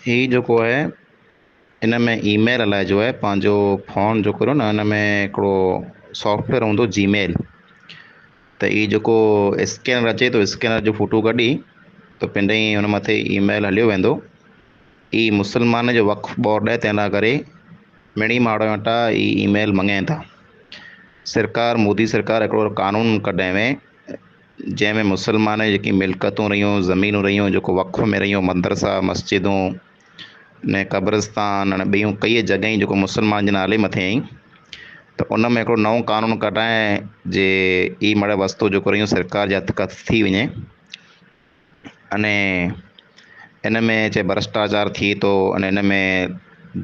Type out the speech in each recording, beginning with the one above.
هي جيڪو آهي ان ۾ اي ميل هلائجو آهي پنهنجو فون جيڪو نه ان ۾ هڪڙو سافٽ ويئر هوندو جي ميل، ته هي جيڪو اسڪينر اچي ٿو، اسڪينر جو فوٽو ڪڍي ته پنڊ ئي هن مٿي اي ميل هليو ويندو. هي مسلمان جو وقف بورڊ آهي، تنهن لاءِ ڪري مڙئي ماڻهو وٽان هي اي ميل مڱين ٿا. سرڪار مودي سرڪار هڪڙو قانون ڪڍي وي جنهن ۾ مسلمان جيڪي ملڪيتون رهيون، زمينون رهيون، جيڪو وقف ۾ رهيون، مدرسا، مسجدون ني قبرستان ۽ ٻيون ڪئي جڳهيون جيڪو مسلمان جي نالي مٿي آهن، ته ان ۾ هڪڙو نئون قانون ڪڍائي جي اي مڙي وستو جيڪو رهيون سرڪار جي هٿ کان ٿي وڃي. اني ان ۾ چئي ڀرشٽاچار ٿئي ٿو اني ان ۾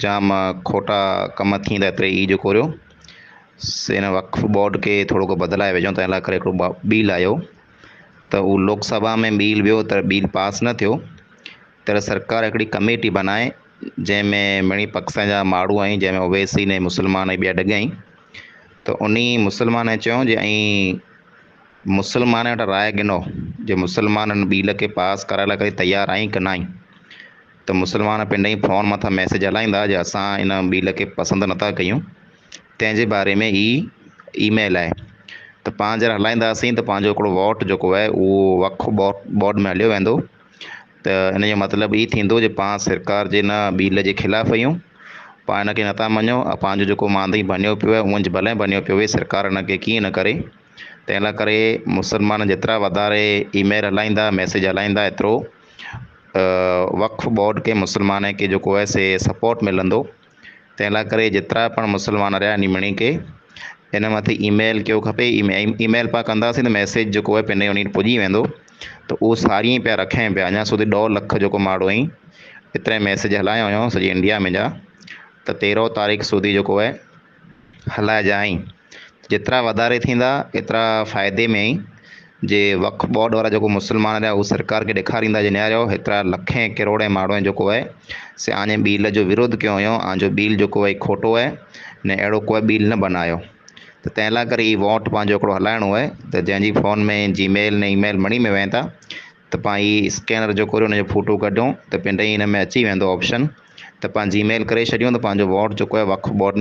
جام کوٽا ڪم ٿيندا، ايتري ئي جيڪو رهيو سي هن وقف بورڊ کي ٿورو ڪو بدلائي وجهون. تنهن لاءِ ڪري هڪڙو بل آيو، ته اهو لوڪ سڀا ۾ بل ويو ته بل پاس نه ٿيو. ته سرڪار هڪڙي ڪميٽي بنائي جنهن ۾ مڙئي پڪشن جا ماڻهو آهن، جنهن ۾ اويسي ني مسلمان ۽ ٻيا ڊڳ آهن. ته ان مسلمان چيو جي ۽ مسلمان وٽ راءِ ڏنو جي مسلمانن بل کي پاس ڪرائڻ لاءِ ڪري تيار آهن ڪه نه آهن. ته مسلمان پنڊ ئي فون مٿان ميسيج هلائيندا جي اسان ان بل کي پسند نٿا ڪيون، تنهن جي باري ۾ هي اي ميل آهي. ته پاڻ جڏهن هلائينداسين ته پنهنجو هڪڙو ووٽ جيڪو آهي اهو وقف بورڊ ۾ هليو ويندو. ته ان جو مطلب هي ٿيندو جي پاڻ سرڪار جي نه بل جي خلاف آهيون، پاڻ هن کي نٿا مڃون. پنهنجو جيڪو ماندئي بنيو پيو آهي اهو ڀلي بنيو پيو آهي، سرڪار هن کي ڪيئن نه ڪري. تنهن لاءِ ڪري مسلمان جيترا وڌاري اي ميل هلائيندا، ميسيج هلائيندا، ايترو وقف بورڊ کي مسلمان کي جيڪو آهي سي سپورٽ ملندو. تنهن لاءِ ڪري جيترا پاڻ مسلمان رهيا آهن مڙئي کي ان مٿي اي ميل ڪيو کپي. اي ميل پاڻ ڪنداسين ته ميسيج جيڪو آهي پنهنجي ان پڄي ويندو. ته اهو ساري پيا رکين پيا، اڃا سوڌي 1.5 لک جيڪو ماڻهو آهن ايتري ميسيج هلايو هيو سڄي انڊيا ۾ جا. ته 13 تاريخ سوڌي جيڪو آهي هلائجا آهن، جيترا وڌاري ٿيندا ايترا فائدي ۾ آهن. جي وقف بورڊ وارا جيڪو مسلمان رهيا اهو سرڪار کي ڏيکاريندا جي نياريو هيترا لکين ڪروڙين ماڻهو جيڪو آهي سي آني بل جو وروڌ ڪيو هيو، آنجو بل جيڪو آهي کوٽو آهي نه اهڙو ڪوئي بل نه بنايو. ته تنهن لاءِ ڪري هي ووٽ پنهنجو هڪڙو هلائڻو آهي. ته جنهن جي فون ۾ جي ميل نه اي ميل مڙئي ۾ وڃن ٿا، ته پاڻ هي اسڪينر جيڪو هن جو فوٽو ڪڍون ته پنڊ ئي هن ۾ اچي ويندو آپشن، ته پاڻ جي ميل ڪري ڇڏيون ته پنهنجو ووٽ جيڪو آهي وقف بورڊ